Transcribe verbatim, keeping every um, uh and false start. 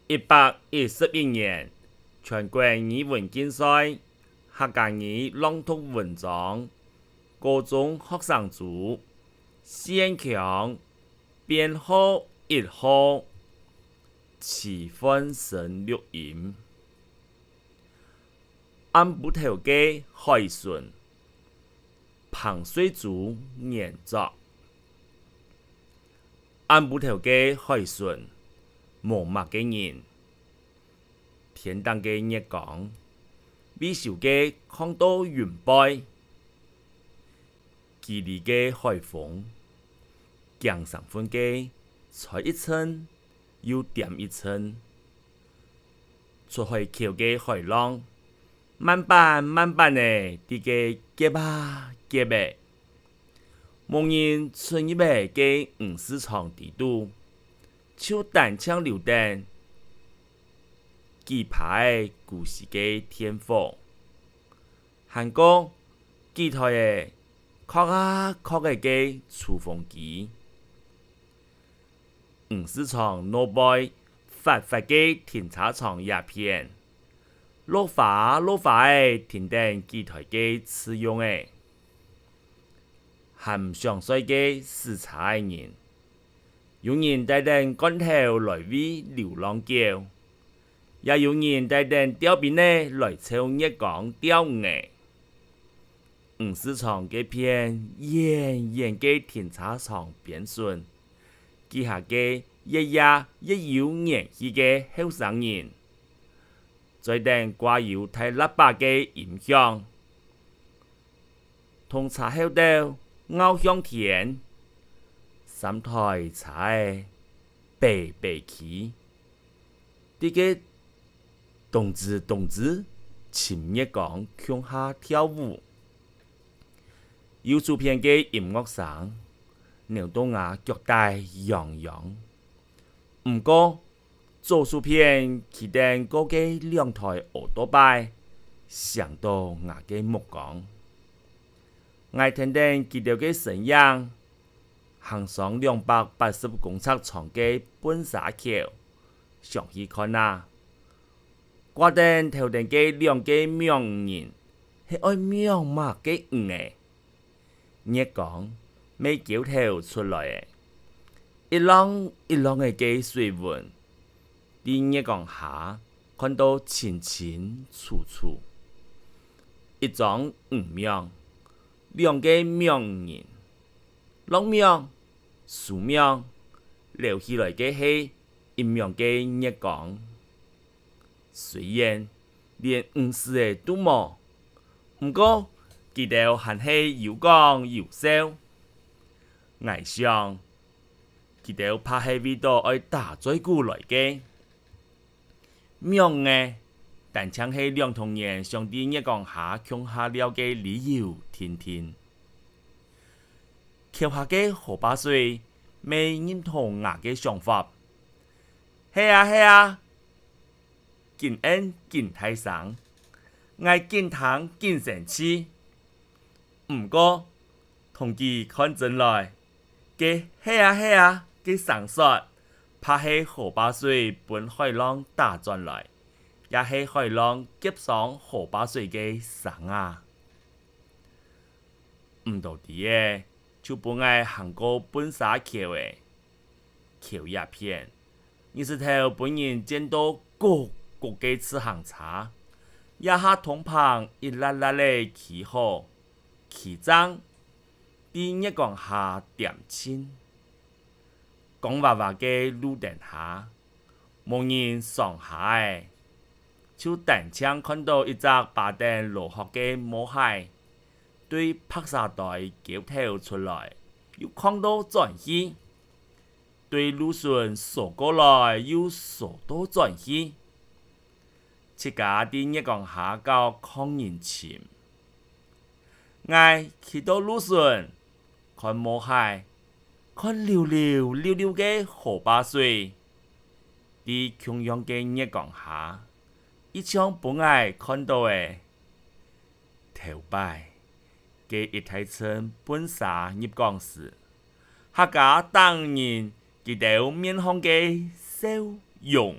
一百一十一年，全國語文競賽，客家語朗讀文章，高中學生組，四縣腔，編號一號，徐煥昇錄音。暗晡頭个海脣，彭瑞珠原作。 暗晡頭个海脣，無麼个人。天頂个月光，為愁个囥到雲背。淅淅个海風，驚生份个吹一陣又恬一陣。出海口个海浪，慢板慢板仔在該夾啊夾仔。 無人出入仔个魚市場底肚，就單淨留等幾葩仔古時个電火，還過幾台仔硞啊硞仔个抽風機。 魚市場外背闊闊个停車場這片，落花落花仔停等幾台个自用仔。還毋想睡个駛車仔人，有人帶等罐頭來餵流浪狗，也有人帶等釣檳仔來湊月光釣魚仔。 魚市場該片遠遠个停車場邊脣，幾下个越野越有元氣个後生人，嘴頂掛有大喇叭个音響，同車後斗咬向天，三台車仔飛飛去。 在該咚吱咚吱，尋月光共下跳舞。右手片个音樂聲，扭到吾腳底癢癢。毋過，左手片騎等過个兩台奧多拜，唌到吾个目光。𠊎跈等佢兜个身影， 行上兩百八十公尺長个糞沙橋，上去看啊！掛等頭頂个兩个網人，係愛網麼个魚仔？月光乜勾頭出來咧，一浪一浪仔个水紋，在月光下看到清清楚楚。一張魚網，兩个網人， 落網、收網，撈起來个係一網个月光。雖然連魚屎仔都無，毋過佢兜還係有講有笑。𠊎想，佢兜怕係為著愛打嘴鼓來个。 網仔，單淨係兩同年想在月光下共下尞个理由定定。橋下个河壩水乜認同𠊎个想法。係啊，係啊！緊應緊大聲，𠊎緊聽緊生趣。 毋過，同佢看真來，該「係啊，係啊」个聲說，怕係河壩水分海浪打轉來，也係海浪夾上河壩水个聲啊。毋多知仔，就分𠊎行過糞沙橋咧。 橋這片，日時頭分人佔到谷谷个自行車，這下通棚一列列仔企好、企正，在月光下恬靜。光滑滑个路燈下，無人上下仔，就單淨看著一隻揹等螺殼个毛蟹，對白沙堆勾頭出來，又囥倒轉去。 對路脣趖過來又趖倒轉去，自家在月光下搞囥人尋。𠊎企到路脣，看毛蟹，看溜溜溜溜个河壩水，在共樣个月光下，一像分𠊎看著咧。 頭擺，該一大陣糞沙入港時，客家頂人佢兜面項个笑容